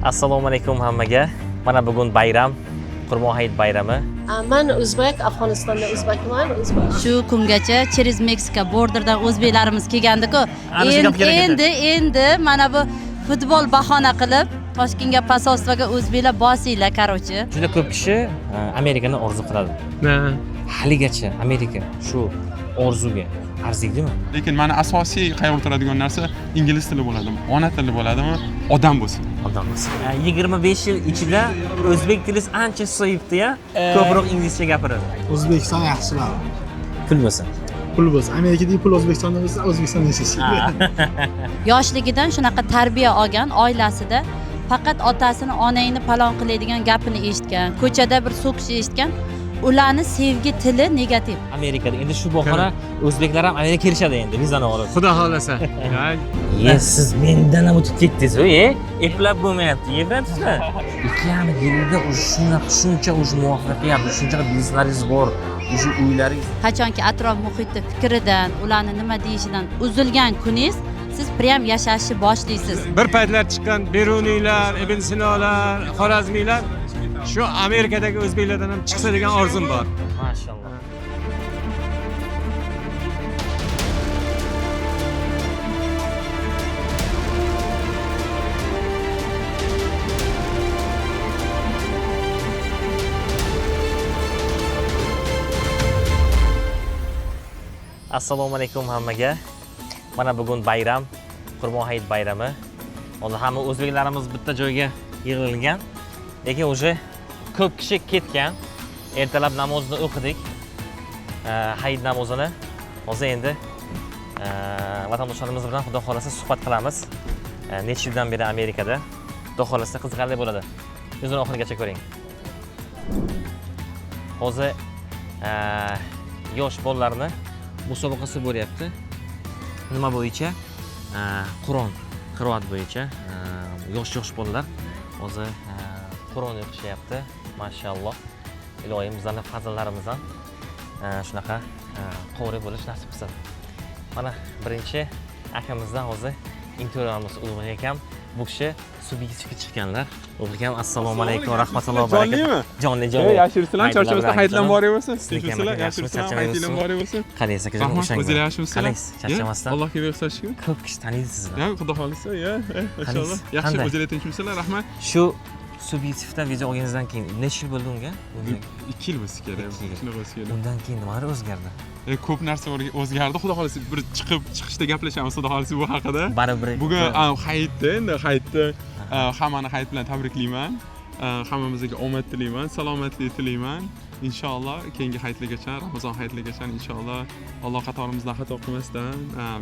Assalomu alaykum hammaga. Mana bugun bayram, Qurbon hayit bayrami. Man o'zbek, Afg'onistonda o'zbekman, o'zbek. Shu kungacha через Meksika borderdan o'zbeklarimiz kelgandiku. Ana shu gap Endi kerak edi. endi mana bu futbol bahona qilib Toshkentga посольство ga o'zbeklar bosinglar, короче. Juda ko'p kishi Amerikani orzu qiladi. Haligacha Amerika shu orzuga arziydimi? Lekin mani asosiy qayg'urtiradigan narsa ingliz tili bo'ladimi, ona tili bo'ladimi, odam bo'lsin. Odammiz. 25 yil ichida o'zbek tili ancha susayibdi-ya, ko'proq inglizcha gapiradi. O'zbekiston yaxshiroq. Pul bo'lsa. Pul bo'lsa, Amerikadagi pul O'zbekistonda bo'lsa, O'zbekistonda yashash. Yoshligidan shunaqa tarbiya olgan oilasida faqat otasini onangni palon qiladigan gapini eshitgan, ko'chada bir so'kish eshitgan, ularni sevgi tili negativ. Amerikada endi shu bahona o'zbeklar ham Amerikaga kelishadi endi vizani olib. Xudo xohlasa. Ye, siz mendan ham o'tib ketdingiz, e? Eplab bo'lmayapti, eplayapsizmi? 2,5 yilda уже shunaqa shuncha уже muvaffaqiyat, shuncha bizneslaringiz bor, уже uylaringiz. Qachonki atrof muhitni fikridan, ularni nima deyishidan uzilgan kuningiz siz prям yashashni boshlaysiz. Bir paytlar chiqqan Beruniylar, Ibn Sinolar, Xorazmiylar shu Amerikadagi o'zbeklardan ham chiqsa degan orzum bor. Mashalloh. Assalomu alaykum hammaga. Mana bugun bayram, Qurbon hayit bayrami. Hozir hamma o'zbeklarimiz bitta joyga yig'ilgan. Lekin уже ko'p kishi ketgan. Ertalab namozni o'qidik. Hayit namozini. Hozir endi vatandoshlarimiz bilan Xudo xolasa suhbat qilamiz. Necha yildan beri Amerikada. Xudo xolasa qiziqarli bo'ladi. Yuzini oxirigacha ko'ring. Hozir yosh bolalarni musobaqasi bo'lyapti. Nima bo'yicha? Qur'on, qiroat bo'yicha yosh-yosh bolalar hozir Qur'on o'qishyapti. Mashalloh. Iloyim bizlarni farzandlarimiz ham shunaqa qori bo'lish nasib qilsin. Mana birinchi akamizdan hozir intervyu olamiz Ulug'bek akam. Bu kishi subyektivga chiqqanlar. Ulug'bek akam, assalomu alaykum va rahmatullohi va barakatuh. Jonlimi? Jonli, jonli. Yaxshimisizlar, charchamasdan hayitlar muborak bo'lsin. Sizniki ham Tinchmisizlar, aka, yaxshimisizlar, yaxshimi, hayitlar muborak bo'lsin. Qalaysiz akajon, Rahmat, o'shanga. o'zinglar yaxshimisizlar? Qalaysiz, charchamasdan. Allohga bexos shukr. Ko'p kishi taniydi sizni. Ya, xudo xohlasa, ya, inshaalloh. Yaxshi, Qanday? o'zinglar tinchmisizlar, rahmat. Shu subyektivdan video olganingizdan keyin necha yil bo'ldi unga? 2 yil bo'lsa kerak, 2 yil. shunaqa bo'lsa kerak. Undan keyin nimalar o'zgardi? Ko'p narsa o'zgardi, xudo xohlasa bir chiqib chiqishda gaplashamiz, xudo xohlasa bu haqida. Baribir Bugun hayitda, endi hayitda hammani hayit bilan tabriklayman. Hammamizga omad tilayman, salomatlik tilayman. Inshaalloh keyingi hayitlargacha, Ramazon hayitlargacha inshaalloh Alloh qatorimizdan xato qilmasdan,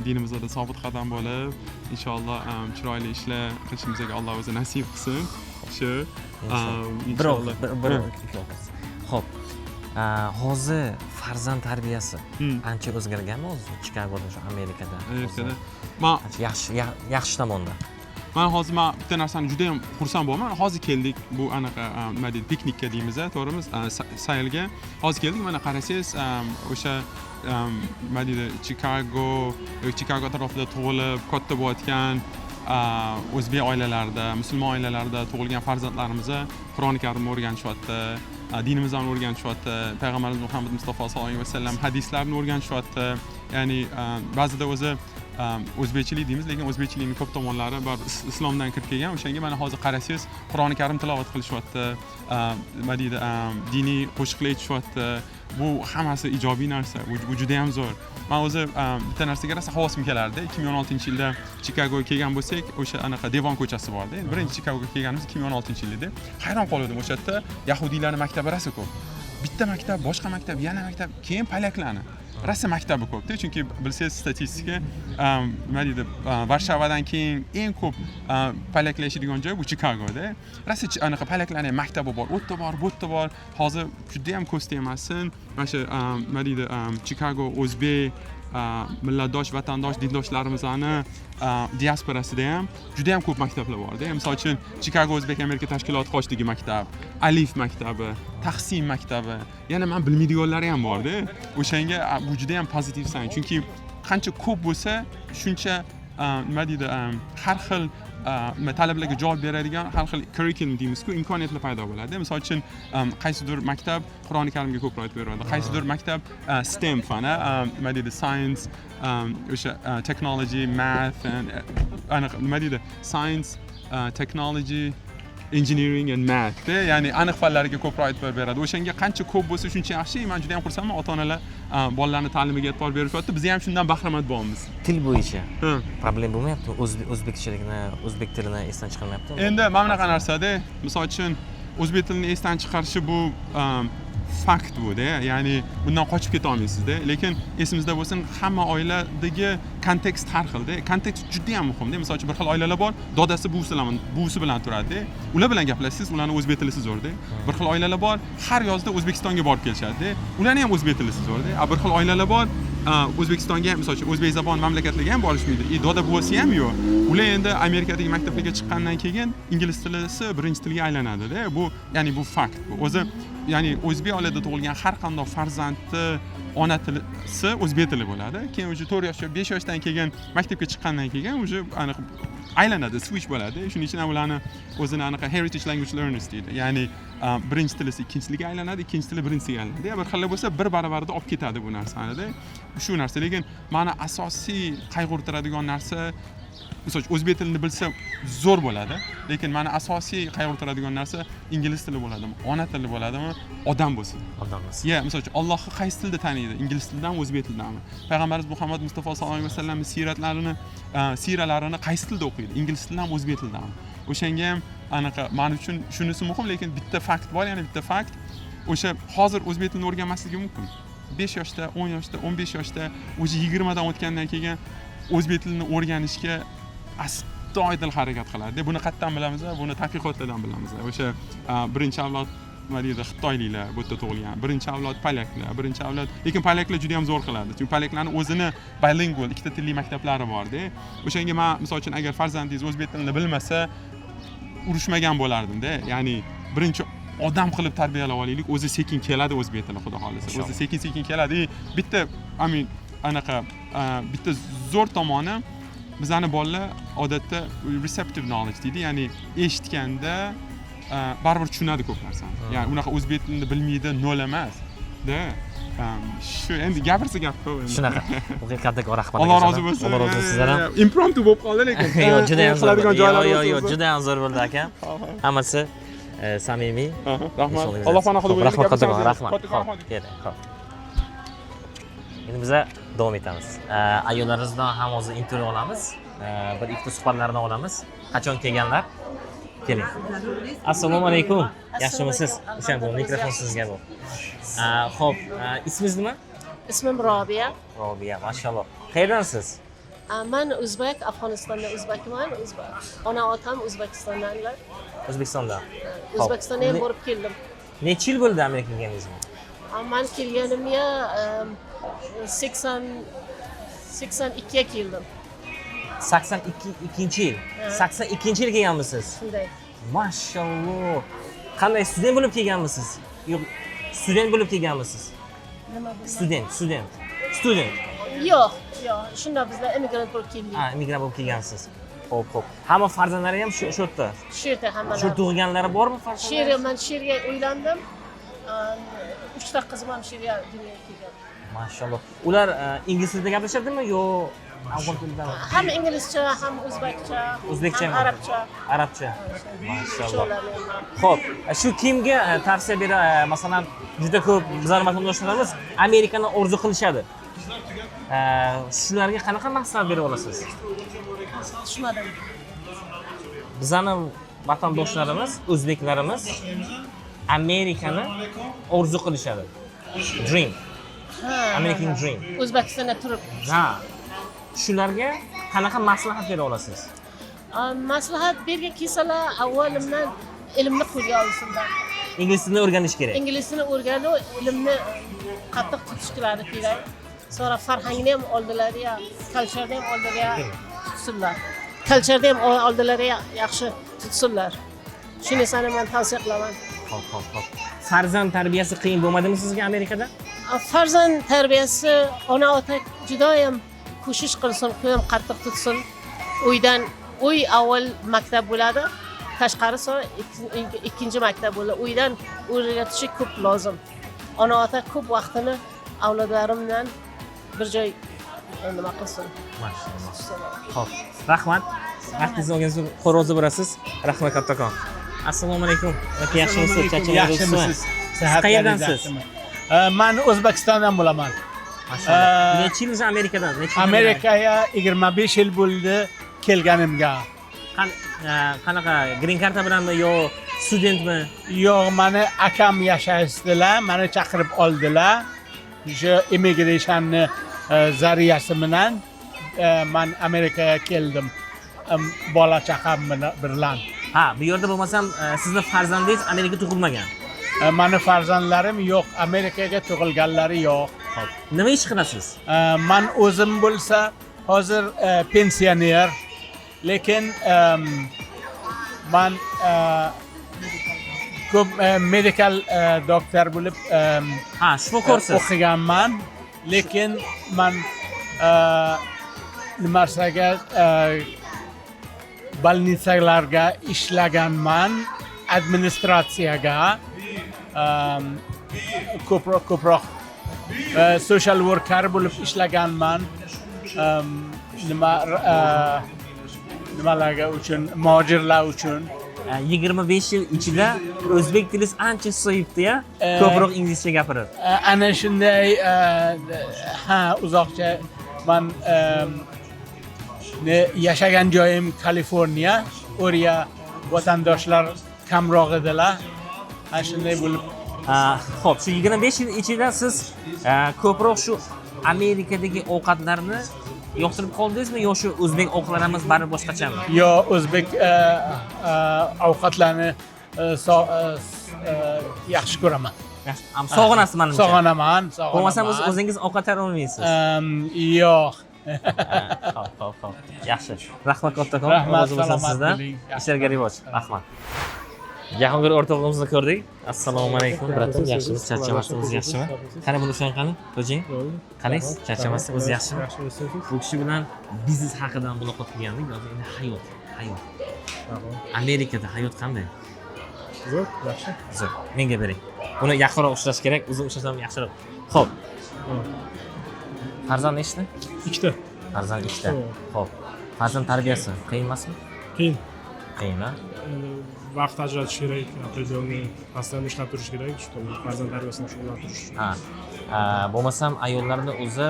dinimizda sobit qadam bo'lib, inshaalloh chiroyli ishlar qilishimizga Alloh o'zi nasib qilsin. Shu bir inshaalloh. bir ikki og'iz. Xo'p. Hozir farzand tarbiyasi ancha o'zgarganmi o'zi Chikagoda, shu Amerikada? Amerikada. Man Ancha yaxshi yaxshi tomonda. Man hozir man bitta narsani juda ham xursand bo'laman. Hozir keldik bu anaqa nima deydi, piknikka deymiz, to'g'rimi? Saylga. Hozir keldik, mana qarasangiz, o'sha nima deydi, Chicago, Chicago atrofida tug'ilib, katta bo'layotgan o'zbek oilalarida, musulmon oilalarida tug'ilgan farzandlarimiz Qur'oni Karimni o'rganishyapti, dinimizni o'rganishyapti, payg'ambarimiz Muhammad Mustafa sollallohu alayhi vasallam hadislarini o'rganishyapti. Ya'ni ba'zida o'zi o'zbekchilik deymiz, lekin o'zbekchilikning ko'p tomonlari baribir islomdan kirib kelgan. O'shanga mana hozir qarasangiz, Qur'oni Karim tilovat qilishyapti, nima deydi, diniy qo'shiqlar aytishyapti. Bu hammasi ijobiy narsa, bu juda ham zo'r. Man o'zi bitta narsaga rosa havasim kelardi. 2016-yilda Chikagoga kelgan bo'lsak, o'sha anaqa Devon ko'chasi borda. Endi birinchi Chikagoga kelganimiz 2016-yil edi. Hayron qoldim, o'sha yerda yahudiylarning maktabi rosa ko'p. Bitta maktab, boshqa maktab, yana maktab, keyin polyaklarni rosa maktabi ko'pda, chunki bilsangiz statistika, nima deydi, Varshavadan keyin eng ko'p polyaklar yashaydigan joy bu Chikagoda. Rosa anaqa polyaklarning ham maktabi bor, u yerda bor, bu yerda bor. Hozir juda ham ko'z tegmasin, mana shu nima deydi, Chikago o'zbek millatdosh, vatandosh, dindoshlarimizni diasporasida ham juda ham ko'p maktablar borda. Misol uchun Chicago O'zbek Amerika tashkiloti qoshidagi maktab, Alif maktabi, Tahsin maktabi, yana men bilmaydiganlari ham borda. O'shanga bu juda ham pozitiv san, chunki qancha ko'p bo'lsa, shuncha nima deydi, har xil nima, talablarga javob beradigan har xil curriculum deymizku, imkoniyatlar paydo bo'ladi. Misol uchun, qaysidir maktab Qur'oni Karimga ko'proq e'tibor beradi, qaysidir maktab STEM fani, nima deydi, science, o'sha technology, math and aniq nima deydi, science, technology, engineering and math da, ya'ni aniq fanlarga ko'proq e'tibor beradi. O'shanga qancha ko'p bo'lsa, shuncha yaxshi. Man juda ham xursandman, ota onalar bolalarni ta'limiga e'tibor berishyapti, biz ham shundan bahramand bo'lyapmiz. Til bo'yicha проблем bo'lmayaptimi? O'zbekchilikni, o'zbek tilini esdan chiqarmayaptimi? Endi mana bunaqa narsada, misol uchun, o'zbek tilini esdan chiqarishi bu fakt buda, ya'ni bundan qochib keta olmaysizda. Lekin esimizda bo'lsin, hamma oiladagi kontekst har xilda, kontekst juda yam muhimda. Misol uchun, bir xil oilalar bor, dodasi buvisi bilan turadida, ular bilan gaplashsangiz, ularni o'zbek tilisi zo'rda. Bir xil oilalar bor, har yozda O'zbekistonga borib kelishadida, ularni ham o'zbek tilisi zo'rda. A bir xil oilalar bor, O'zbekistonga ham, misol uchun, o'zbek zabon mamlakatlarga ham borishmaydi и doda buvasi ham yo'q. Ular endi Amerikadagi maktablarga chiqqandan keyin ingliz tilisi birinchi tilga aylanadida. Bu, ya'ni bu fakt bu o'zi, ya'ni o'zbek oilada tug'ilgan har qanday farzandni ona tilisi o'zbek tili bo'ladi. Keyin уже 4 yosh, 5 yoshdan keyin maktabga chiqqandan keyin уже aniq aylanadi, switch bo'ladi. Shuning uchun ham ularni o'zini anaqa heritage language learners deydi, ya'ni birinchi tilisi ikkinchi tiliga aylanadi, ikkinchi tili birinchisiga aylanadi. Bir xillar bo'lsa, bir baravarida olib ketadi bu narsanida shu narsa. Lekin mani asosiy qayg'urtiradigan narsa, misol uchun, o'zbek tilini bilsa zo'r bo'ladi, lekin mani asosiy qayg'urtiradigan narsa ingliz tili bo'ladimi, ona tili bo'ladimi, odam bo'lsin. Odammiz. Ya, misol uchun, Allohni qaysi tilda taniydi, ingliz tilidami, o'zbek tilidami? Payg'ambarimiz Muhammad Mustafa sallallohu alayhi vasallamni siyratlarini, siyralarini qaysi tilda o'qiydi, ingliz tilidami, o'zbek tilidami? O'shanga ham anaqa, man uchun shunisi muhim. Lekin bitta fakt bor, yana bitta fakt: o'sha hozir o'zbek tilini o'rganmasligi mumkin 5 yoshda, 10 yoshda, 15 yoshda, уже 20dan o'tgandan keyin o'zbek tilini o'rganishga astoydil harakat qiladi. Buni qayerdan bilamiz? Buni tadqiqotlardan bilamiz. O'sha birinchi avlod, nima deydi, xitoyliklar, bu yerda tug'ilgan birinchi avlod polyaklar, birinchi avlod. Lekin polyaklar juda yam zo'r qiladi, chunki polyaklarni o'zini bilingual, ikkita tilli maktablari borda. O'shanga man, misol uchun, agar farzandingiz o'zbek tilini bilmasa, urushmagan bo'lardimda. Ya'ni birinchi odam qilib tarbiyalab olaylik, o'zi sekin keladi o'zbek tili, xudo xohlasa, o'zi sekin sekin keladi. И bitta, I mean, anaqa bitta zo'r tomoni, bizani bolalar odatda receptive knowledge deydi, ya'ni eshitganda baribir tushunadi ko'p narsani. Ya'ni unaqa o'zbek tilini bilmaydi nol emas da. Shu endi gapirsa gap ko'p endi. Shunaqa. Bunga kattakon rahmat. Alloh akajon. rozi bo'lsin. Alloh rozi bo'lsin sizdan ham. Impromptu bo'lib qoldi, lekin Yo'q, juda ham zo'r qiladigan bo'ldi. joylari Yo'q, yo'q, bo'lsa. Juda ham zo'r bo'ldi, akam. Hammasi samimiy. Aha, rahmat. Inshaalloh. Alloh panohida Xo'p, bo'ling. rahmat kattakon, Gaplashamiz. rahmat. Kattakon Xo'p, rahmat. keling, xo'p. Endi biza davom etamiz. Ayollarimizdan ham hozir intervyu olamiz. Bir ikkita suhbatlardan olamiz. Qachon kelganlar? Keling. Assalomu alaykum. Yaxshimisiz? O'sha bu mikrofon sizga bu. Xo'p, ismingiz nima? Ismim Robiya. Robiya, mashalloh. Qayerdansiz? Man o'zbek, Afg'onistonda o'zbekman. O'zbek. Ona otam O'zbekistondanlar. O'zbekistondan. O'zbekistonga ham Ne- borib keldim. Necha yil bo'ldi Amerikaga kelganingizga? Man kelganimga 82ga keldim. 82 ikkinchi yil. Ha. 82 yil kelganmisiz? Shunday. Mashalloh. Qanday, student bo'lib kelganmisiz? Yo'q, student bo'lib kelganmisiz? Nima bu? Student, student. Student. Yo'q, yo'q. Shunda bizlar immigrant bo'lib keldik. Ha, immigrant bo'lib kelgansiz. Xo'p, xo'p. Hamma farzandlari ham shu yerda. Shu yerda hammalari. Shu tug'ilganlari bormi Shu farzandlari? yerga, man shu yerga uylandim. Uchta qizim ham shu yerga dunyoga kelgan. Mashalloh. Ular ingliz tilida gaplashadimi yo afg'on tilidami? Ham inglizcha, ham o'zbekcha, O'zbekcha ham ham. arabcha. Arabcha. Mashalloh. Uchovlari ham. Xo'p, shu kimga tavsiya bera, masalan, juda ko'p bizlar vatandoshlarimiz Amerikani orzu qilishadi. Shularga qanaqa maslahat bera olasiz? Tushunmadim. Bizani vatandoshlarimiz, o'zbeklarimiz Amerikani orzu qilishadi. Dream, Ha, American ha, ha. dream. O'zbekistonda turib. Ha. Shularga qanaqa maslahat bera olasiz? Maslahat bergin kelsalar, avvalimdan ilmni qo'lga olsinlar. Ingliz tilini o'rganish kerak. Ingliz tilini o'rganib, ilmni qattiq tutishlari kerak. Sonra farhangni ham oldilariga, cultureni ham oldilariga tutsinlar. Cultureni ham oldilariga yaxshi tutsinlar. Shu narsani man tavsiya qilaman. Xo'p. Farzand tarbiyasi qiyin bo'lmadimi sizga Amerikada? Farzand tarbiyasi, ona ota judayam ko'shish qilsin, judayam qattiq tutsin. Uydan Uy avval maktab bo'ladi, tashqari so'ng ikkinchi maktab bo'ladi. Uydan o'rgatishi ko'p lozim. Ona ota ko'p vaqtini avlodlari bilan bir joy nima qilsin. Mashalloh. Xo'p, rahmat. Vaqtingizni olganingiz uchun rozi bo'lasiz. Rahmat kattakon. Assalomu alaykum. Aka, yaxshimisiz? Yaxshimisiz? Siz qayerdansiz? Man O'zbekistondan bo'laman. Mashalloh. Necha yil Amerikadan? Necha yil? Amerikaga 25 yil bo'ldi kelganimga. Qanaqa green karta bilanmi yo studentmi? Yo'q, mani akam yashashdilar, mani chaqirib oldilar. O'sha immigrationni zariyasi bilan man Amerikaga keldim. Bola chaqam bilan. Ha, bu yerda bo'lmasam sizni farzandingiz Amerikada tug'ilmagan. Mani farzandlarim yo'q, Amerikaga tug'ilganlari yo'q. Xo'p. Nima ish qilasiz? Man o'zim bo'lsa hozir pensioner, lekin man ko'p medical doktor bo'lib Ha, shifokorsiz. O'qiganman, lekin man nimasaga больница larga ishlaganman, administratsiyaga ko'proq social worker bo'lib ishlaganman. Nima nimalarga uchun, muhojirlar uchun. 25 yil ichida o'zbek tilingiz ancha susayibdi-ya. Ko'proq inglizcha gapirib. Ana shunday, ha, uzoqcha man yashagan joyim Kaliforniya, o'riya vatandoshlar kamroq edilar. Ana shunday bo'lib. Xo'p, shu 25 yil ichida siz ko'proq shu Amerikadagi ovqatlarni yoqtirib qoldingizmi yo shu o'zbek ovqatlarimiz baribir boshqachami? Yo, o'zbek ovqatlarni yaxshi ko'raman. Yaxshi. Sog'inasiz manimcha. Sog'inaman, sog'inaman. Bo'lmasam o'zingiz ovqat tayyorlay olmaysiz. Yo'q. Xo'p. Yaxshi. Rahmat kattakon. Rahmat, Rozi bo'lsin salomat sizdan. bo'ling. Ishlarga rivoj. Rahmat. Jahongir o'rtog'imizni ko'rdik. Assalomu alaykum, братан. Yaxshimisiz? Charchamasdan, o'zi yaxshimi? Qani, buni ushlang, qani? Tojing. Qalaysiz? Charchamasdan, o'zi yaxshimi? Bu kishi bilan biznes haqida muloqot qilgandik. Hozir endi hayot, hayot. Amerikada hayot qanday? Zo'r, yaxshi. Zo'r. Menga bering. Buni yaqinroq ushlash kerak, uzun ushlasam yaxshiroq. Xo'p. Farzand nechta? Ikkita. Farzand ikkita. Xo'p. Farzand tarbiyasi qiyin emasmi? Qiyin. Qiyin, a? Endi vaqt ajratish kerak, определенный, постоянно ishlab turish kerak, чтобы farzand tarbiyasini shug'ullanib turish uchun. Ha. Bo'lmasam ayollarni o'zi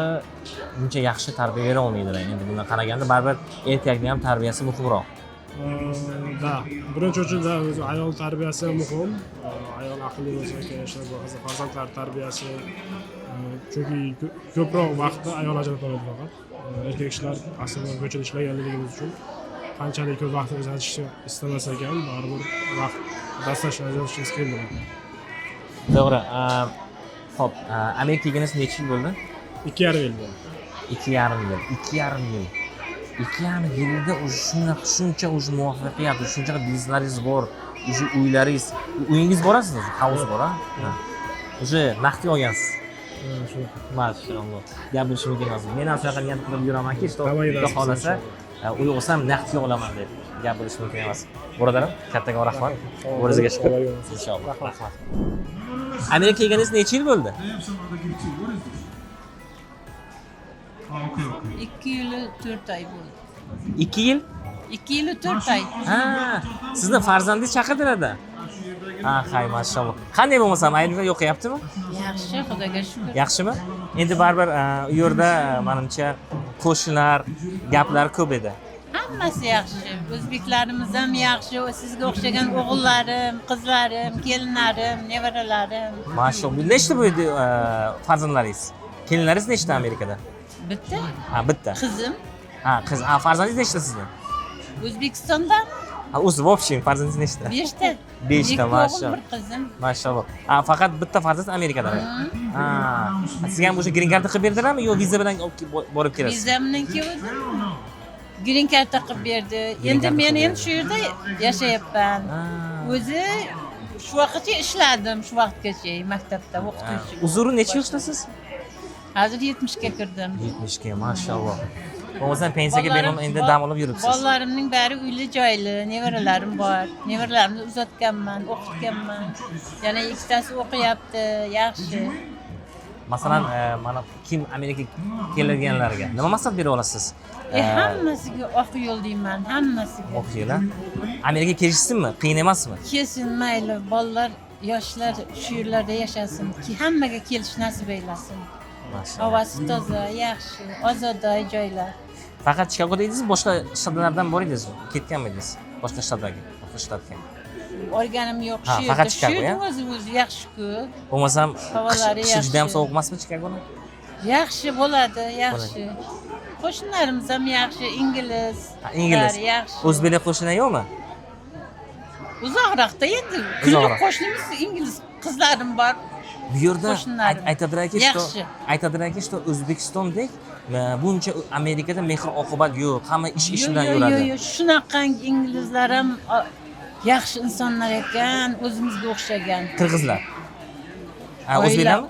uncha yaxshi tarbiya bera olmaydilar. Endi bundan qaraganda baribir erkakni ham tarbiyasi muhimroq. Да, birinchi o'rinda o'zi ayol tarbiyasi muhim. Ayol aqlli bo'lsa, конечно, bu farzandlar tarbiyasi, chunki ko'proq vaqtni ayol ajrata oladi faqat. Erkak kishilar aslida ko'chada ishlaganligimiz uchun qanchalik ko'p vaqt ajratishni istamasak ham, baribir vaqt достаточно ajratishimiz qiyin bo'ladi. To'g'ri. Xo'p, Amerikaga kelganingiz necha yil bo'ldi? 2,5 yil bo'ldi. 2,5 yil. 2,5 yil. 2,5 yilda уже shunaqa shuncha уже muvaffaqiyat, shuncha bizneslaringiz bor, уже uylaringiz, uyingiz bor sizni, house bor, a? Ha. Уже naqdga olgansiz. Ha, shunaqa. Mashalloh. Gap bo'lishi mumkin emas. Men ham shunaqa niyat qilib yuramanki, что Hammaga Xudo nasib xohlasa uy olsam naqdga olaman deb. Gap bo'lishi mumkin emas. Birodarim, kattakon rahmat. O'zingizga shukur. Inshaalloh. Rahmat. Amerikaga kelganingiz necha yil bo'ldi? 2 yil 4 oy bo'ldi. 2 yil? 2 yil 4 oy. Ha, sizni farzandingiz chaqirdilarda. Ha, hay, mashalloh. Qanday bo'lmasam, ayollar yoqayaptimi? Yaxshi, Xudoga shukur. Yaxshimi? Endi baribir u yerda manimcha qo'shnilar gaplar ko'p edi. Hammasi yaxshi. O'zbeklarimiz ham yaxshi. Sizga o'xshagan o'g'illarim, qizlarim, kelinlarim, nevaralarim. Mashalloh. Nechta bu yerda farzandlaringiz? Kelinlaringiz nechta Amerikada? Bitta. Ha, bitta. Qizim. Ha, qiz. Ha, farzandingiz nechta sizni? O'zbekistondami? Ha, o'zi в общем farzandingiz nechta? Beshta. Beshta, Ikki o'g'il, mashalloh. bir qizim. Mashalloh. Ha, faqat bitta farzand Amerikada. Ha, sizga ham o'sha green card qilib berdilarmi yo viza bilan olib borib kelasiz? Viza bilan keldim. Green card qilib berdi. Green Endi card men qilib endi shu yerda yashayapman. O'zi shu vaqtgacha ishladim, shu vaqtgacha maktabda o'qituvchi. Uzuri necha yoshdasiz? Hozir 70 ga kirdim. 70 ga, mashalloh. Bo'lmasam pensiyaga bemalol endi dam olib yuribsiz. Bolalarimning bari uyli joyli, nevaralarim bor. Nevaralarimni uzatganman, o'qitganman. Yana ikkitasi o'qiyapti, yaxshi. Masalan, mana kim Amerikaga keladiganlarga nima maslahat bera olasiz? Hammasiga oq yo'l deyman, hammasiga. Oq yo'l, a? Amerikaga kelishsinmi? Qiyin emasmi? Kelsin, mayli, bolalar, yoshlar shu yerlarda yashasin. Hammaga kelish nasib aylasin. Havosi toza, yaxshi, ozoda joylar. Faqat Chikagoda edingizmi, boshqa shtatlardan bor edingizmi? Ketganmidingiz boshqa shtatlarga, boshqa shtatga? O'rganim yo'q, Ha, shu yerda. faqat Shu Chicago, yerning ya? o'zi yaxshi-ku. Bo'lmasam Havolari qishi juda ham yaxshi. sovuq emasmi Chikagoni? Yaxshi bo'ladi, yaxshi. Qo'shnilarimiz ham yaxshi, ingliz. Ha, ingliz. Yaxshi. O'zbeklar qo'shnilar yo'qmi? Uzoqroqda endi. Kunlik Uzoqroq. qo'shnimiz ingliz qizlarim bor. Bu yerda Qo'shnilarim. aytadilarki, Yaxshi. Aytadilarki, что O'zbekistondek buncha Amerikada mehr oqibat yo'q, hamma ish ish bilan Yo'q, yuradi. yo'q, yo'q, shunaqangi inglizlar ham yaxshi insonlar ekan, o'zimizga o'xshagan. Qirg'izlar. Ha, o'zbeklarmi?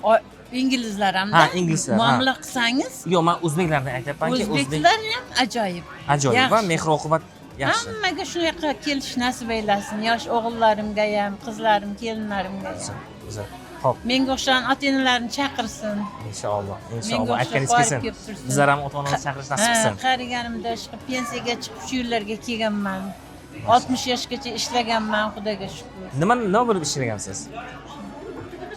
Inglizlar ham. Ha, inglizlar, ha. Muomala qilsangiz, Yo'q, men o'zbeklarni aytyapmanki, o'zbek o'zbeklar ham ajoyib. ajoyib va Yaxshi. mehr oqibat yaxshi. Hammaga shunaqa kelish nasib aylasin. Yosh o'g'illarimga ham, qizlarim, kelinlarimga ham. Zo'r. Xo'p, Menga o'xshagan ota-onalarni chaqirsin. inshaalloh, Menga inshaalloh o'xshab aytganingiz borib kelsin. kelib tursin. Bizlar ham ota-onamizni chaqirish nasib qilsin. Ha, qariganimda chiqib pensiyaga chiqib shu yerlarga kelganman. 60 yoshgacha ishlaganman, Xudoga shukr. Nima bo'lib ishlagansiz?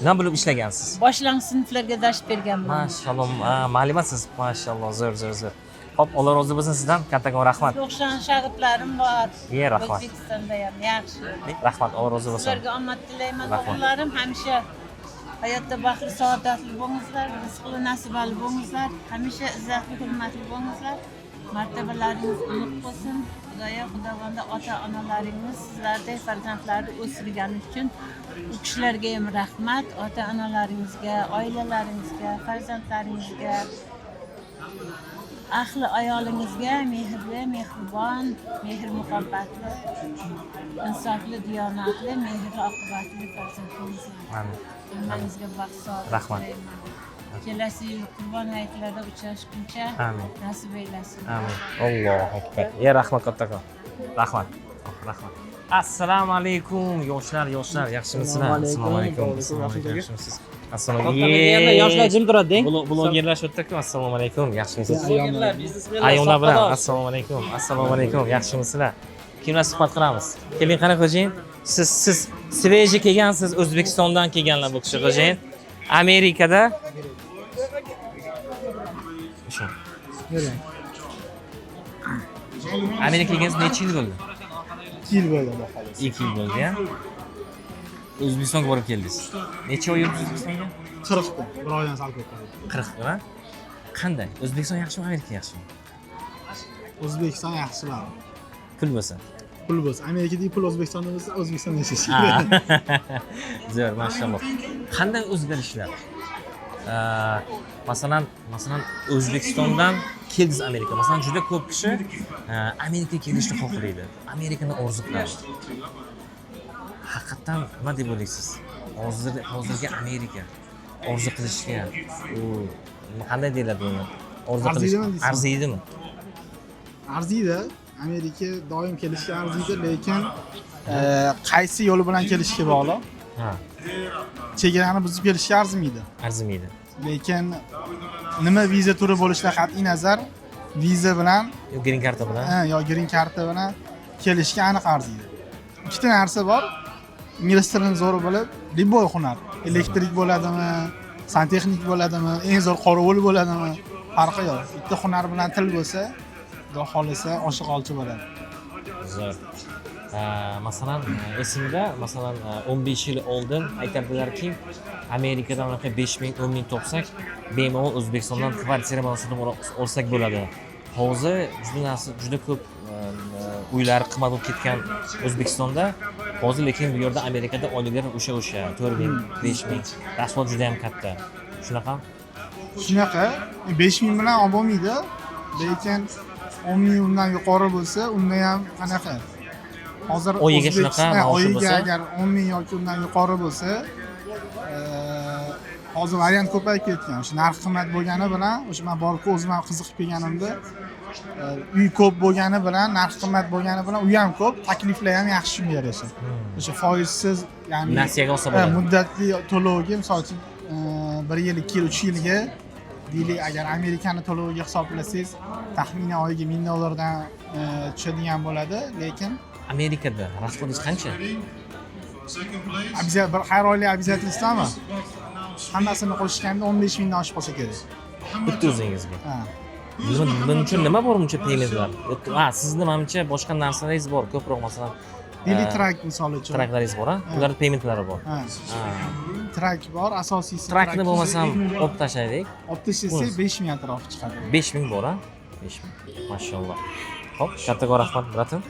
Nima bo'lib ishlagansiz? Boshlang'ich sinflarga dars berganman. Mashalloh, ma'lumasiz, mashalloh, zo'r, zo'r, zo'r. Xo'p, Alloh rozi bo'lsin sizdan, kattakon rahmat. Sizga o'xshagan shogirdlarim bor. Ye, rahmat. O'zbekistonda ham yaxshi. Rahmat, Alloh rozi bo'lsin. Sizlarga omad tilayman, Rahmat. o'g'illarim. Hamisha hayotda baxtli, saodatli bo'lingizlar, rizqli, nasibali bo'lingizlar, hamisha izzatli, hurmatli bo'lingizlar. Martabalaringiz ulug' bo'lsin. Xudoyo, Xudovonda ota-onalaringiz sizlarday farzandlarni o'stirgani uchun u kishilarga ham rahmat. Ota-onalaringizga, oilalaringizga, farzandlaringizga, ahli ayolingizga mehrli, mehribon, mehr-muhabbatli, insofli, diyonatli, mehrli, oqibatli farzandlaringizga. Amin. Hammangizga baxt, saodat Rahmat. tilayman. Kelasi yil Qurbon hayitlarida uchrashguncha Amin. nasib aylasin. Amin. Allohu akbar. Ya rahmat kattakon. Rahmat. Rahmat. Assalomu alaykum yoshlar, yoshlar, yaxshimisizlar? Assalomu alaykum. Assalomu alaykum. Yaxshimisiz? Assalomu alaykum. Yoshlar jim turadi deng. Blogerlar shu yerda-ku. Assalomu alaykum. Yaxshimisiz? Blogerlar, biznesmenlar, Ayollar bilan sohbadosh. assalomu alaykum. Assalomu alaykum. Yaxshimisizlar? Kim bilan suhbat qilamiz? Keling, qani xo'jayin. Siz svejiy kelgansiz, O'zbekistondan kelganlar bu kishi xo'jayin. Amerikada shu. Amerikaga kelganingiz necha yil bo'ldi? 2 yil bo'ldi, Xudo xohlasa. 2 yil bo'ldi, ya. O'zbekistonga borib keldingiz. Necha oy yurdingiz O'zbekistonga? 40 kun, bir oydan sal ko'p qoldi. 40 kun, ha? Qanday? O'zbekiston yaxshimi, Amerika yaxshimi? O'zbekiston yaxshiroq. Pul bo'lsa. Pul bo'lsa, Amerikadagi pul O'zbekistonda bo'lsa, O'zbekistonda yashash. Zo'r, mashalloh. Qanday o'zgarishlar? Masalan, O'zbekistondan keldingiz Amerika. Masalan, juda ko'p kishi Amerikaga kelishni xohlaydi. Amerikani orzu qiladi. Haqiqatan nima deb o'ylaysiz? Hozirgi Amerika orzu qilishga u qanday deyiladi buni? Orzu qilish Arziydimi deysizmi? arziydimi? Arziydi. Amerika doim kelishga arziydi, lekin qaysi yo'li bilan kelishga bog'liq. Ha. Chegarani buzib kelishga arzimaydi. Arzimaydi. Lekin nima viza turi bo'lishidan qat'iy nazar, viza bilan yo green karta bilan, ha, yo green karta bilan kelishga aniq arziydi. Ikkita narsa bor. Ingliz tilini zo'r bilib, любой hunar, elektrik bo'ladimi, santexnik bo'ladimi, eng zo'r qorovul bo'ladimi, farqi yo'q. Bitta hunar bilan til bo'lsa, Xudo xohlasa oshiq olchi bo'ladi. Zo'r. Masalan, esimda, masalan, 15 yil oldin aytardilarki, Amerikadan unaqa 5 ming, 10 ming topsak, bemalol O'zbekistondan kvartira bilan sotib olsak bo'ladi. Hozir juda narsa, juda ko'p uylar qimmat bo'lib ketgan O'zbekistonda. Hozir lekin bu yerda Amerikada oyliklar o'sha 4 ming, 5 ming. Rasxod juda ham katta. Shunaqa? Shunaqa, 5 ming bilan olib bo'lmaydi, lekin 10 ming undan yuqori bo'lsa, unda ham qanaqa? Hozir Oyiga shunaqa O'zbekiston maoshi oyiga bo'lsa? agar 10 ming yoki undan yuqori bo'lsa, hozir variant ko'payib ketgan. O'sha narx qimmat bo'lgani bilan, o'sha men borib o'zim ham qiziqib kelganimda Uy ko'p bo'lgani bilan, narx qimmat bo'lgani bilan uy ham ko'p, takliflar ham yaxshi shunga yarasha. O'sha foizsiz, ya'ni Nasiyaga olsa ha, bo'ladi. muddatli to'lovga, misol uchun, 1 yil, 2 yil, 3 yilga deylik, agar Amerikani to'loviga hisoblasangiz, taxminan oyiga 1000 dollardan tushadigan bo'ladi, lekin Amerikada расход ingiz qancha? Bir har oylik обязательство mi, hammasini qo'shganda 15 mingdan oshib qolsa kerak. Bitta o'zingizga? Ha. Buning uchun nima bor buncha paymentlar? Ha, sizni manimcha boshqa narsalaringiz bor ko'proq, masalan, Deylik, truck, misol uchun. Trucklaringiz bor, a? Ularni paymentlari bor. Ha. Ha. Truck bor, asosiysi. Truckni bo'lmasam olib tashlaylik. Olib tashlasak, 5000 atrofi chiqadi. 5000 bor, a? 5000, mashalloh. Ho'p, kattakon rahmat, брат im,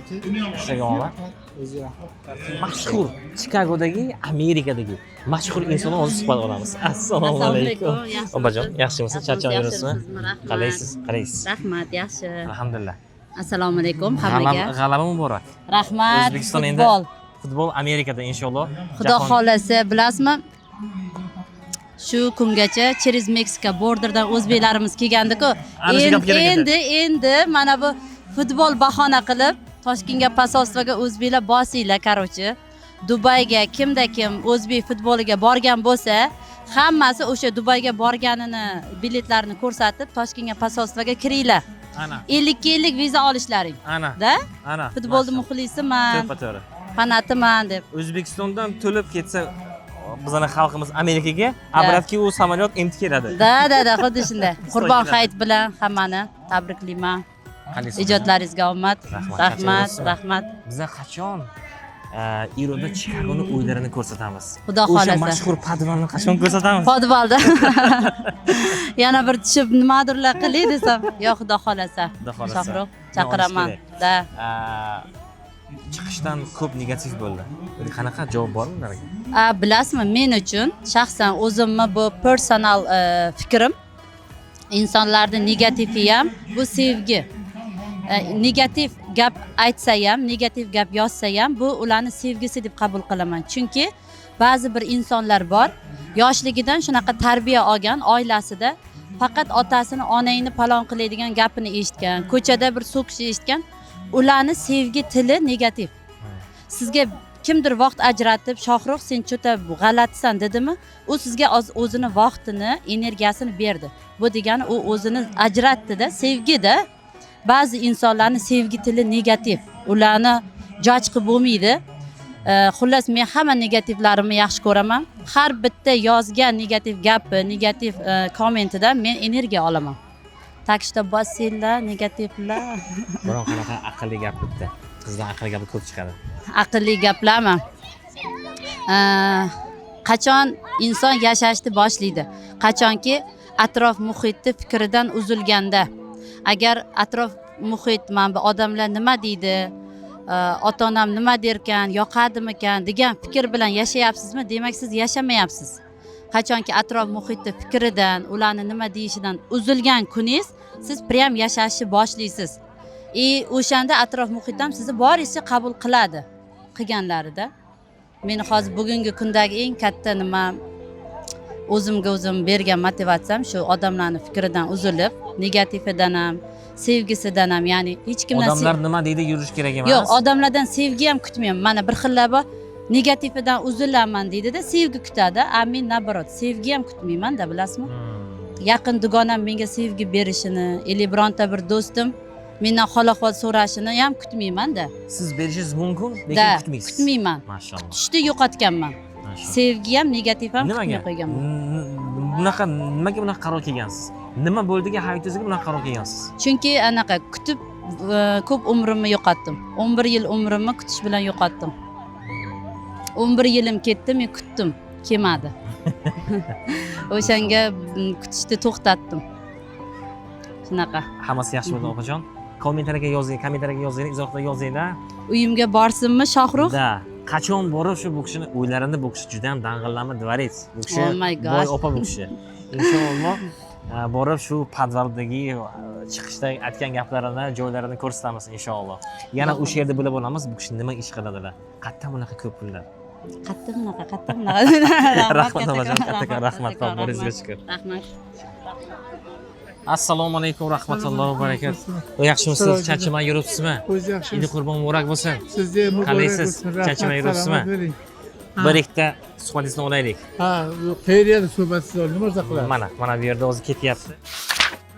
ishlagan omad. O'ziga rahmat. Mashhur Chikagodagi, Amerikadagi mashhur insonlar hozir suhbat olamiz. Assalomu alaykum, Yaxshimisiz? Opajon, yaxshimisiz? Charchab yuribsizmi? Yaxshimisiz? Rahmat. Qalaysiz, qalaysiz? Rahmat, yaxshi. Alhamdulillah. Assalomu alaykum hammaga. G'alaba muborak. Rahmat. O'zbekiston endi Futbol. Futbol Amerikada, inshaalloh. Xudo xohlasa, bilasizmi, shu kungacha через Meksika borderdan o'zbeklarimiz kelgandiku. Ana shu gap Endi kerak edi. endi mana bu futbol bahona qilib Toshkentga посольство ga o'zbeklar bosinglar, короче. Dubayga kimda kim o'zbek futboliga borgan bo'lsa, hammasi o'sha Dubayga borganini biletlarini ko'rsatib, Toshkentga посольство ga kiringlar. Ana. 50ga 50 viza olishlaring. Ana. Da? Ana. Futbolni muxlisiman, To'ppa to'g'ri. fanatiman deb. O'zbekistondan to'lib ketsa bizani xalqimiz Amerikaga, обратки u samolyot empty keladi. Да, xuddi shunday. Qurbon keladi. hayit bilan hammani tabriklayman. Qalaysiz? Ijodlaringizga omad. Rahmat. Rahmat, Qachon rahmat. Biza qachon Iroda Chikagoni uylarini ko'rsatamiz? Xudo O'sha xohlasa. mashhur podvalni qachon ko'rsatamiz? Podvalda yana bir tushib nimadirlar qilay desam, yo'q, xudo xohlasa. Xudo xohlasa. Shohrux, Buni chaqiraman. olish kerak. Да. Chiqishdan ko'p negativ bo'ldi. Endi qanaqa javob bormi ularga? A, bilasizmi, men uchun shaxsan o'zimni bu personal fikrim, insonlarni negativi ham bu sevgi. Negativ gap aytsa ham, negativ gap yozsa ham, bu ularni sevgisi deb qabul qilaman. Chunki ba'zi bir insonlar bor, yoshligidan shunaqa tarbiya olgan, oilasida faqat otasini onangni palon qiladigan gapini eshitgan, ko'chada bir so'kish eshitgan, ularni sevgi tili negativ. Sizga kimdir vaqt ajratib, "Shohrux, sen что-то g'alatisan", dedimi, u sizga o'zini vaqtini, energiyasini berdi. Bu degani u o'zini ajratdida, sevgida. Ba'zi insonlarni sevgi tili negativ, ularni judge qilib bo'lmaydi. Xullas, men hamma negativlarimni yaxshi ko'raman. Har bitta yozgan negativ gapi, negativ kommentidan men energiya olaman. Так что bosinglar, negativlar. Biron qanaqa aqlli gap bitta. Qizdan aqlli gapi ko'p chiqadi. Aqlli gaplarmi? Qachon inson yashashni boshlaydi? Qachonki atrof muhitni fikridan uzilganda. Agar atrof muhit, mana bu odamlar nima deydi, ota onam nima derkan, yoqadimikan degan fikr bilan yashayapsizmi, demak, siz yashamayapsiz. Qachonki atrof muhitni fikridan, ularni nima deyishidan uzilgan kuningiz, siz прям yashashni boshlaysiz. И o'shanda atrof muhit ham sizni boringizcha qabul qiladi qilganlarida. Meni hozir bugungi kundagi eng katta nima, o'zimga o'zim bergan motivatsiyam shu: odamlarni fikridan uzilib, negatividan ham, sevgisidan ham, ya'ni hech kimdan Odamlar nima deydi yurish kerak emas. Yo'q, odamlardan sevgi ham kutmayman. Mana bir xillar bor, negatividan uzilaman deydida, sevgi kutadi. A men наоборот, sevgi ham kutmaymanda, bilasizmi? Yaqin dugonam menga sevgi berishini или bironta bir do'stim mendan hol ahvol so'rashini ham kutmaymanda. Siz berishingiz mumkin, lekin Да, kutmaysiz. Kutmayman. Mashalloh. Kutishni yo'qotganman. Mashalloh. Sevgi ham, negativ ham Nimaga? kutmay qo'yganman. Bunaqa, nimaga bunaqa qaror kelgansiz? Nima bo'ldiki hayotingizga bunaqa qaror kelgansiz? Chunki anaqa kutib ko'p umrimni yo'qotdim. 11 yil umrimni kutish bilan yo'qotdim. 11 yilim ketdi, men kutdim, kelmadi. O'shanga kutishni to'xtatdim. Shunaqa. Hammasi yaxshi bo'ldi, opajon. Kommentariyga yozing, kommentariyga yozing, izohda yozinglar. Uyimga borsinmi, Shohrux? Да. Qachon borib shu bu kishini uylarini, bu kishi juda ham dang'illama дворец. Bu kishi Oh my God. boy opa bu kishi. Inshaalloh, borib shu podvaldagi chiqishda aytgan gaplarini, joylarini ko'rsatamiz inshaalloh. Yana o'sha yerda bilib olamiz bu kishi nima ish qiladilar. Qayerdan bunaqa ko'p pullar? Qayerda bunaqa, qayerda bunaqa? Rahmat, opajon, kattakon rahmat, kattakon boringizga shukur. Rahmat. Assalomu alaykum rahmatullohi va barakatuh. Yaxshimisiz? Charchamay yuribsizmi? O'zi yaxshimisiz? Idi Qurbon muborak bo'lsin. Sizga ham muborak Qalaysiz? bo'lsin. Rahmat, Charchamay yuribsizmi? salomat bo'ling. Bir ikkita suhbatingizni olaylik. Ha, qayerda yerda suhbatsiz oldi, nima qilasiz? Mana, mana bu yerda o'zi ketyapti.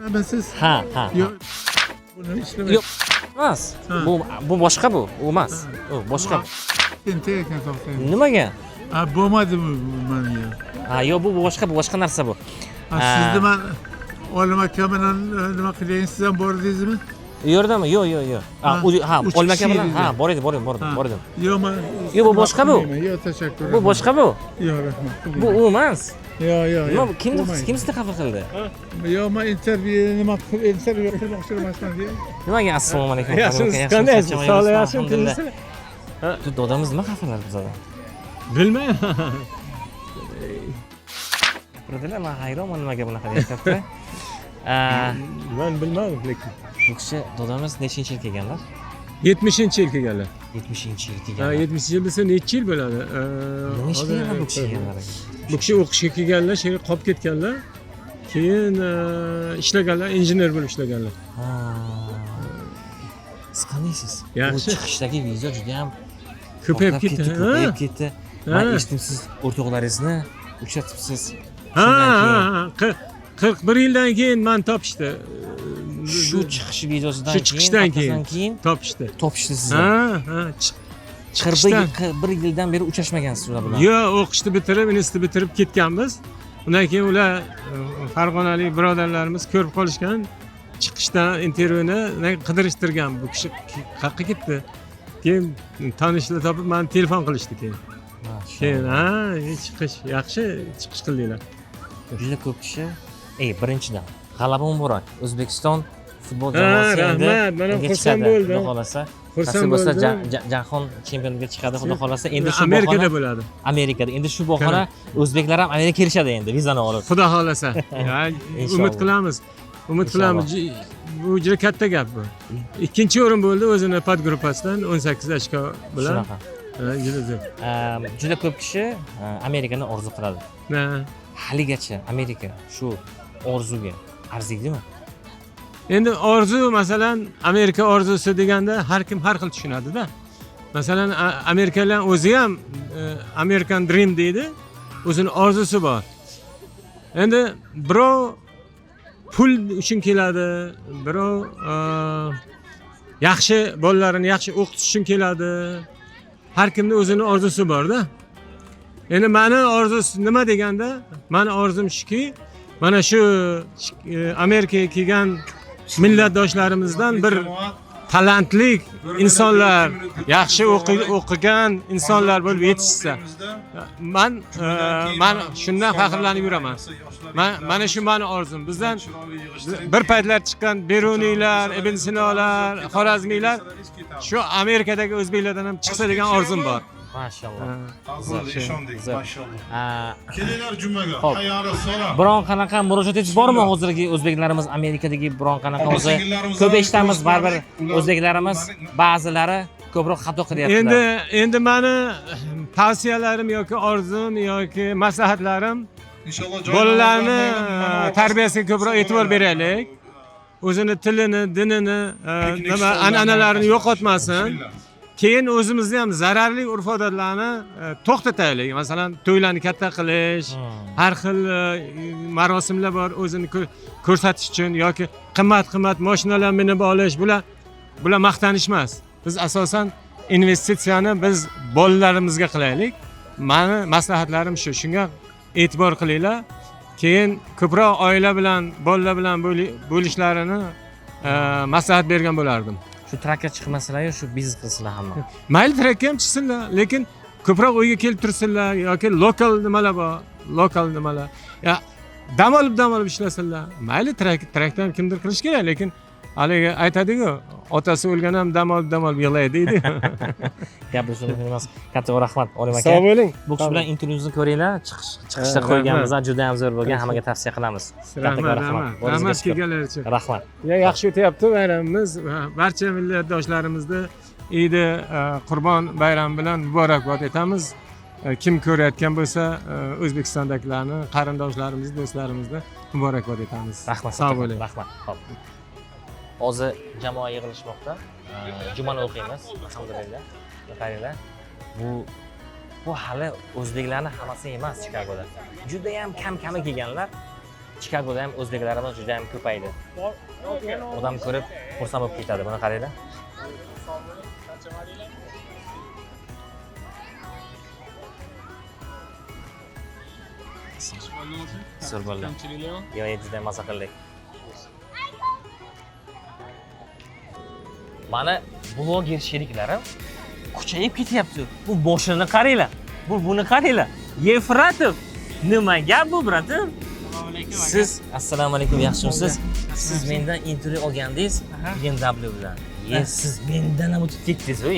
Mana siz Ha, ha. Yo'q. Buni ishlamaysiz. Yo'q, emas. Bu boshqa bu, u emas. U boshqa. Tentak ekan to'xtang. Nimaga? Ha, bo'lmadi bu manga. Ha, yo'q, bu boshqa, bu boshqa narsa bu. Ha, sizni man Olim aka bilan nima qilayin, siz ham bordingizmi? U yerdami? Yo'q, yo'q, yo'q. Ha, u ha, uch Olim aka kishi bilan, ha, edingiz. bor edi, bor edim, bor edim, bor edim. Yo'q, man Yo'q, bu boshqa bu. Yo'q, tashakkur. Bu boshqa bu. Yo'q, rahmat. Bu u emas. Yo'q, yo'q, Nima yo'q. kim Bo'lmaydi. kim sizni xafa qildi? Yo'q, man intervyu nima qilib intervyu qilmoqchi emasman deya. Nimaga assalomu alaykum. Yaxshimisiz? Yaxshimisiz? Qandaysiz? Charchamay Sog'lik yuribsizmi? yaxshimi? Alhamdulillah. Tinchmisizlar? Bu Dodamiz nima xafalar bizadan? Bilmayman. Gapirdilar, man hayronman nimaga bunaqa deyapti. Man bilmadim lekin. Bu kishi dodamiz nechinchi yil kelganlar? 70-yil kelganlar. 70-yil Ha, kelganlar. 70-yil desa necha yil bo'ladi? Nima ish Hozir- qilganlar bu kishi kelganlar? Bu kishi o'qishga kelganlar, shu yerga qolib ketganlar. Keyin ishlaganlar, injener bo'lib ishlaganlar. Ha. Siz qandaysiz? Yaxshi. Bu chiqishdagi video juda ham Ko'payib portlab ketdi, ha? ko'payib ketdi. Man Ha. eshitdim, siz o'rtoqlaringizni uchratibsiz. Ha, Shundan keyin ha, ha. 41 yildan keyin meni topishdi. Shu chiqish videosidan Shu chiqishdan keyin, keyin keyin topishdi. Topishdi sizni. Ha, ha. Chiqishdan. 41 yildan beri uchrashmagansiz ular bilan. Yo'q, o'qishni bitirib, institutni bitirib ketganmiz. Undan keyin ular farg'onalik birodarlarimiz ko'rib qolishgan. Chiqishdan intervyuni qidirishtirgan, bu kishi qayerga ketdi. Keyin tanishlar topib meni telefon qilishdi keyin. Keyin ha, chiqish yaxshi chiqish qildinglar. Juda ko'p kishi, birinchidan g'alaba muborak. O'zbekiston futbol Ha, jamoasi endi rahmat, mana unga xursand chiqadi, bo'ldim. Xudo xolasa. Xursand Nasib bo'lsa bo'ldim. jahon chempionatiga chiqadi, Xudo xolasa. Endi shu Amerikada bahona bo'ladi. Amerikada. Endi shu bahona o'zbeklar ham Amerikaga kelishadi endi vizani olib. Xudo xolasa. Umid qilamiz. Umid qilamiz. Bu juda katta gap bu. Ikkinchi o'rin bo'ldi o'zini podgruppasidan 18 ochko bilan. Shunaqa. Juda zo'r. Juda ko'p kishi Amerikani orzu qiladi. Ha. Haligacha Amerika shu orzuga arziydimi? Endi orzu, masalan, Amerika orzusi deganda har kim har xil tushunadi-da. Masalan, Amerikaliklar o'zi ham American Dream deydi. O'zini orzusi bor. Endi birov pul uchun keladi, birov yaxshi bolalarini yaxshi o'qitish uchun keladi. Har kimning o'zini orzusi bor-da. Endi meni orzusi nima deganda, meni orzum shuki, mana shu Amerikaga kelgan millatdoshlarimizdan bir talantli insonlar, yaxshi o'qigan insonlar bo'lib yetishsa, man shundan faxrlanib yuraman. Mana shu meni orzum. Bizdan bir paytlar chiqqan Beruniylar, Ibn Sinolar, Xorazmiylar shu Amerikadagi o'zbeklardan ham chiqsa degan orzum bor. Mashalloh. Bo'ldi, ishondik, mashalloh. Kelinglar jumaga. Xo'p. Hayya salom. Biron qanaqa murojaatingiz bormi hozirgi o'zbeklarimiz Amerikadagi biron qanaqa Opa o'zi singillarimiz ko'p eshitamiz baribir ular- o'zbeklarimiz ba'zilari ko'proq xato qilyaptilar. Endi meni tavsiyalarim yoki orzum yoki maslahatlarim Inshaalloh bolalarni tarbiyasiga ko'proq e'tibor beraylik. O'zini tilini, dinini, nima an'analarini yo'qotmasin. Keyin o'zimizni ham zararli urf-odatlarni to'xtataylik. Masalan, to'ylarni katta qilish, har xil marosimlar bor o'zini ko'rsatish uchun yoki qimmat-qimmat mashinalar minib olish, bular maqtanish emas. Biz asosan investitsiyani biz bolalarimizga qilaylik. Meni maslahatlarim shu, shunga e'tibor qilinglar. Keyin ko'proq oila bilan, bolalar bilan bo'lishlarini maslahat bergan bo'lardim. Shu trakka chiqmasalar-yu, shu biznes qilsinlar hamma. Mayli trakka ham chiqsinlar, lekin ko'proq uyga kelib tursinlar yoki lokal nimalar bor, lokal nimalar. Ya dam olib, dam olib ishlasinlar. Mayli trakda ham kimdir qilish kerak, lekin haligi aytadi-ku, otasi o'lgan ham dam olib, dam olib yig'laydi deydi. Gapirish mumkin emas. Katta rahmat Olim aka. Sog' bo'ling. Bu kishi bilan intervyumizni ko'ringlar, chiqishda qo'yganmiz, juda ham zo'r bo'lgan, hammaga tavsiya qilamiz. Rahmat, Rahmat. rahmat. Boringizga Rahmat shukur. kelganlar uchun. Rahmat. Ya yaxshi o'tyapti bayramimiz. Barcha millatdoshlarimizda Idi Qurbon bayrami bilan muborakbod etamiz. Kim ko'rayotgan bo'lsa, O'zbekistondagilarni, qarindoshlarimizni, do'stlarimizni muborakbod etamiz. Rahmat. Sog' bo'ling. Rahmat. Xo'p. Hozir jamoa yig'ilishmoqda. Jumani o'qiymiz, alhamdulillah. Qaranglar. Bu hali o'zbeklarni hammasi emas Chikagoda. Juda ham kam-kami kelganlar. Chikagoda ham o'zbeklarimiz juda ham ko'paydi. Odam ko'rib xursand bo'lib ketadi. Buni qaranglar. Zo'r bo'ldi. Yo'q, juda maza qildik. Mana bloger sheriklarim kuchayib ketyapti. Bu boshini qaranglar. Buni qaranglar. Yefratov, nima gap bu, bratim? Siz assalomu alaykum, yaxshimisiz? Siz mendan intervyu olgandingiz BMW bilan. Siz mendan ham o'tib ketdingiz-ku,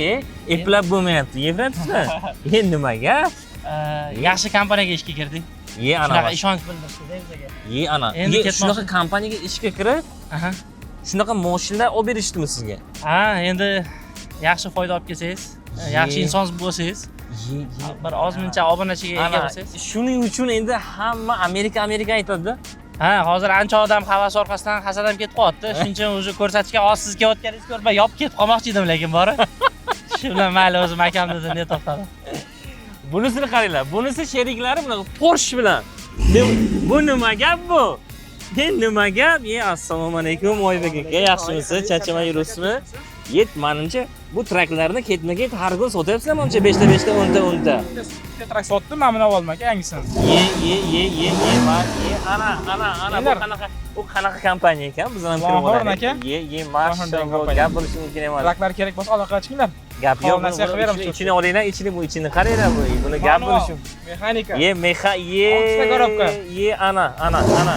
eplab bo'lmayapti, Yefratovlar. Nima gap? Yaxshi kompaniyaga ishga kirdik. Ana. Shunaqa ishonch bildirishdi bizga. Ana. Shunaqa kompaniyaga ishga kirib, shunaqa mashinalar olib berishdimi sizga? Ha, endi yaxshi foyda olib kelsangiz, yaxshi inson bo'lsangiz, bir ozmuncha obunachiga ega bo'lsangiz. Shuning uchun endi hamma Amerika Amerika aytadi-da. Ha, hozir ancha odam havas orqasidan hasad ham ketib qolyapti. Shuning uchun o'zi ko'rsatishga oz siz kelayotganingizni ko'rib, yopib ketib qolmoqchi edim, lekin borib. Shu bilan mayli o'zim akam dedi, ne to'xtadim. Bunisini qaranglar. Bunisi sheriklari bilan Porsche bilan. Bu nima gap bu? Nima gap? Assalomu alaykum Oybek aka, yaxshimisiz? Charchamay yuribsizmi? Manimcha bu traklarni ketma-ket har kun sotyapsizlar, manimcha 5 ta 5 ta 10 ta 10 ta. Bitta trak sotdim, mana buni oldim aka, yangisini. Ye, ana, ana, ana bu qanaqa, bu qanaqa kompaniya ekan? Biz ham kirib olaylik. Ye, mashalloh, gap bo'lishi mumkin emas. Traklar kerak bo'lsa aloqaga chiqinglar. Gap yo'q, ichini olinglar, ichini bu ichini qaranglar bu. Buni gap bo'lishi. Mexanika. Ye, mexa, ye. Ye, ana, ana, ana.